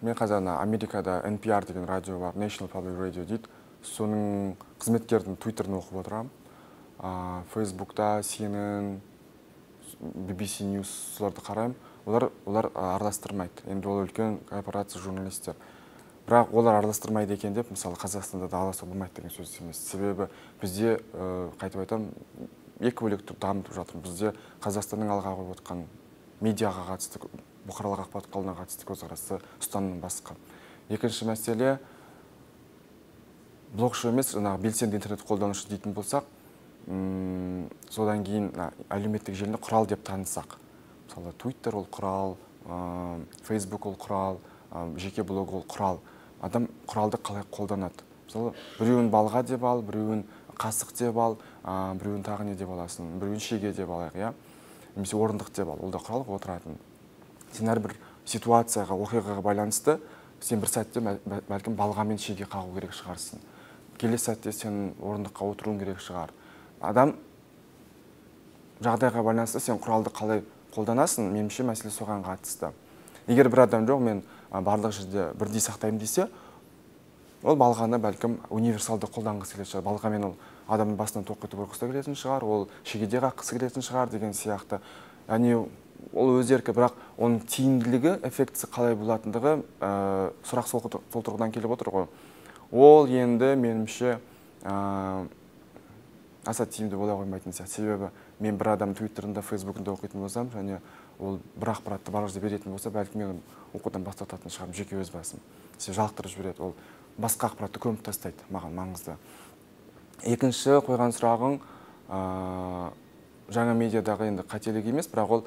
Мен қазір ана Америкада NPR деген радио бар, National Public Radio дейді, соның қызметкердің Твиттерін оқып отырамын. Фейсбукта CNN, BBC News, соларды қараймын. Олар араластырмайды. Енді ол үлкен корпорация, журналистер. Бірақ олар араластырмайды екен деп, мысалы, Қазақстанда да араласуға болмайды деген сөз емес. Себебі бізде, қайтып айтамын, екі бөлек түрде дамытып жатыр. Бізде Қазақстанның алға қойып отқан медиаға қатысты, бұқаралық ақпарат құралына қатысты көзқарасы, ұстанымы басқа. Екінші мәселе, блогшы емес, жаңағы белсенді интернет қолданушы дейтін болсақ, содан кейін әлеуметтік желіні құрал деп танысақ. Мысалы, Twitter ол құрал, Facebook ол құрал, жеке блог ол құрал. Адам құралды қалай қолданады? Мысалы, біреуін балға деп ал, біреуін қасық деп ал, біреуін тағы не деп аласың, біреуін шеге деп алайық, иә? Немесе орындық деп ал, ол да құрал ғой отыратын. Сен әрбір ситуацияға, оқиғаға байланысты сен бір сәтте бәлкім балғамен шеге қағу керек шығарсың. Келесі сәтте сен орындыққа отыруың керек шығар. Адам жағдайға байланысты сен құралды қалай қолданасың, меніңше мәселе соған қатысты. Егер бір адам жоқ, мен барлық жерде бірдей сақтаймын десе, ол балғаны бәлкім универсалды қолданғысы келетін шығар. Балғамен ол адамның басынан тоқ етіп ұрғысы келетін шығар, ол шегеде қаққысы келетін шығар деген сияқты. Яғни ол өз еркі, бірақ оның тиімділігі, эффектісі қалай болатындығы, сұрақ сол тұрғыдан келіп отыр ғой. Ол енді меніңше, аса тиімді бола қоймайтын сияқты. Себебі мен бір адам Твиттерінде, Фейсбукында оқитын болсам, және ол бір ақпаратты барлық жерде беретін болса, бәлкім мен оқудан бас тартатын шығармын, жеке өз басым. Себебі жалықтырып жібереді, ол басқа ақпаратты көміп тастайды, маған маңызды. Екінші қойған сұрағың, жаңа медиадағы енді қателік емес, бірақ ол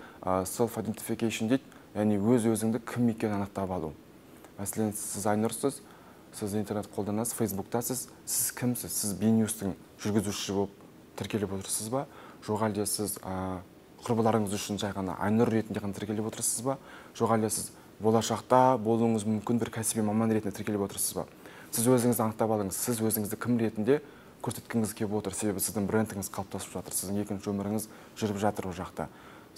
self-identification дейді, яғни өз өзіңді кім екенін анықтап алу. Мәселен, сіз Айнұрсыз, сіз интернет қолданасыз, Фейсбуктасыз, сіз кімсіз? Сіз BNews-тің жүргізушісі болып тіркеліп отырсыз ба? Жоқ әлде сіз құрбыларыңыз үшін жай ғана Айнұр ретінде ғана тіркеліп отырсыз ба? Жоқ әлде сіз болашақта болуыңыз мүмкін бір кәсіби маман ретінде тіркеліп отырсыз ба? Сіз өзіңізді анықтап алыңыз, сіз өзіңізді кім ретінде көрсеткіңіз келіп отыр, себебі сіздің брендіңіз қалыптасып жатыр, сіздің екінші өміріңіз жүріп жатыр ол жақта.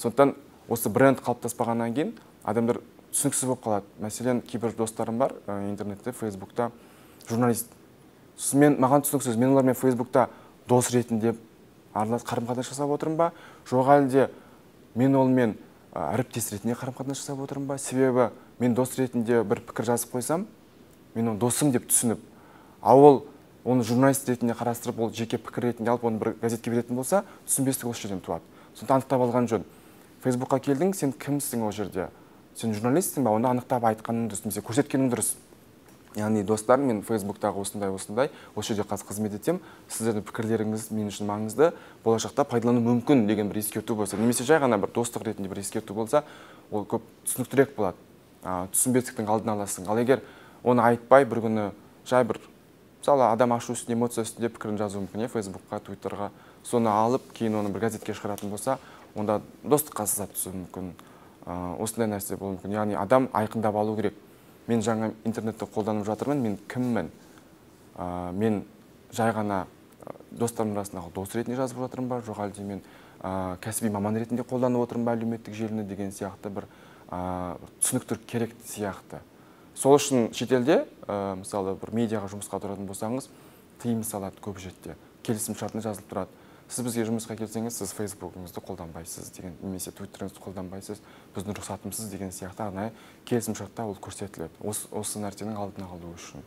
Сондықтан осы бренд қалыптаспағаннан кейін адамдар түсініксіз болып қалады. Мәселен, кейбір достарым бар, интернетте, Фейсбукта журналист. Сосын маған түсініксіз, мен олармен Фейсбукта дос ретінде аралас қарым-қатынас жасап отырмын ба? Жоқ әлде мен олмен әріптес ретінде қарым-қатынас жасап отырмын ба? Себебі мен дос ретінде бір пікір жазып қойсам, мен оны досым деп түсініп, ал ол оны журналист ретінде қарастырып, ол жеке пікір ретінде алып, оны бір газетке беретін болса, түсінбестік осы жерден туады. Сондықтан анықтап алған жөн. Фейсбукқа келдің, сен кімсің ол жерде? Сен журналистсің ба? Оны анықтап айтқаның дұрыс, немесе көрсеткенің дұрыс. Яғни, достар, мен Фейсбуктағы осындай, осындай, осы жерде қазір қызмет етемін, сіздердің пікірлеріңіз мен үшін маңызды, болашақта пайдалану мүмкін деген бір ескерту болса, немесе жай ғана бір достық ретінде бір ескерту болса, ол көп түсініктірек болады. Түсінбестіктің алдын аласың. Ал егер оны айтпай бір күні жай бір, мысалы, адам ашу үстінде, эмоция үстінде пікірін жазуы мүмкін, Фейсбукқа, Твиттерға, соны алып, кейін оны бір газетке шығаратын болса, онда достыққа сызат түсуі мүмкін. Осындай нәрсе болуы мүмкін. Яғни адам айқындап алу керек. Мен жаңа интернетті қолданып жатырмын, мен кіммін? Мен жай ғана достарымның арасындағы дос ретінде жазып жатырмын ба, жоқ әлде мен кәсіби маман ретінде қолданып отырмын ба әлеуметтік желіні деген сияқты бір түсініктер керек сияқты. Сол үшін шетелде, мысалы, бір медиаға жұмысқа тұратын болсаңыз, тыйым салады көп жерде. Келісім шартында жазылып тұрады. Сіз бізге жұмысқа келсеңіз, сіз Фейсбугіңізді қолданбайсыз деген, немесе Твиттеріңізді қолданбайсыз, біздің рұқсатымсыз деген сияқты арнайы келісім шартта ол көрсетіледі. Осы нәрсенің алдын алу үшін.